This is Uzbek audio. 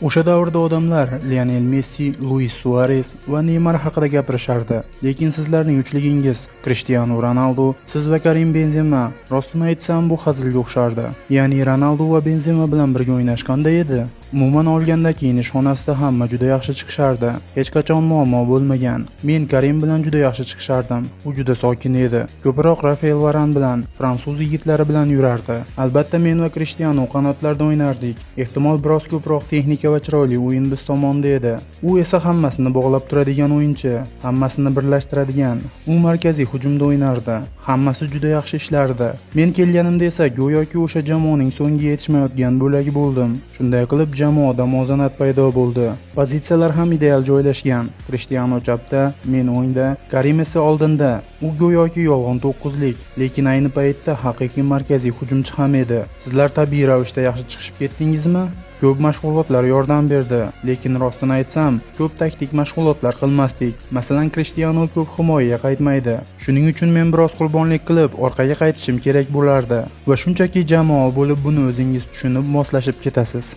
O'sha davrda odamlar Lionel Messi, Luis Suarez va Neymar haqida gapirishardi. Lekin sizlarning uchligingiz Krishtianu Ronaldu, siz va Karim Benzema, rostini aytsam, bu hazilga o'xshardi. Ya'ni Ronaldu va Benzema bilan birga o'ynash qanday edi? Umuman olganda, kiyinish xonasida hamma juda yaxshi chiqishardi. Hech qachon muammo bo'lmagan. Men Karim bilan juda yaxshi chiqishardim. U juda sokin edi. Ko'proq Rafael Varan bilan, fransuz yigitlari bilan yurardi. Albatta, men va Krishtianu qanotlarda o'ynardik. Ehtimol, biroz ko'proq texnika va chiroyli o'yin biz tomonda edi. U esa hammasini bog'lab turadigan o'yinchi, hammasini birlashtiradigan. U markaziy hujumda o'ynardi. Hammasi juda yaxshi ishlardi. Men kelganimda esa go'yoki o'sha jamoaning so'nggi yetishmayotgan bo'lagi bo'ldim. Shunday qilib jamoada muvozanat paydo bo'ldi. Pozitsiyalar ham ideal joylashgan. Krishtianu chapda, men o'ngda, Karim esa oldinda. U go'yoki yolg'on to'qqizlik, lekin ayni paytda haqiqiy markaziy hujumchi ham edi. Sizlar tabiiy ravishda yaxshi chiqishib ketdingizmi? Ko'p mashg'ulotlar yordam berdi, lekin rostini aytsam, ko'p taktik mashg'ulotlar qilmasdik. Masalan, Krishtianu ko'p himoyaga qaytmaydi. Shuning uchun men biroz qurbonlik qilib, orqaga qaytishim kerak bo'lardi. Va shunchaki jamoa bo'lib buni o'zingiz tushunib, moslashib ketasiz.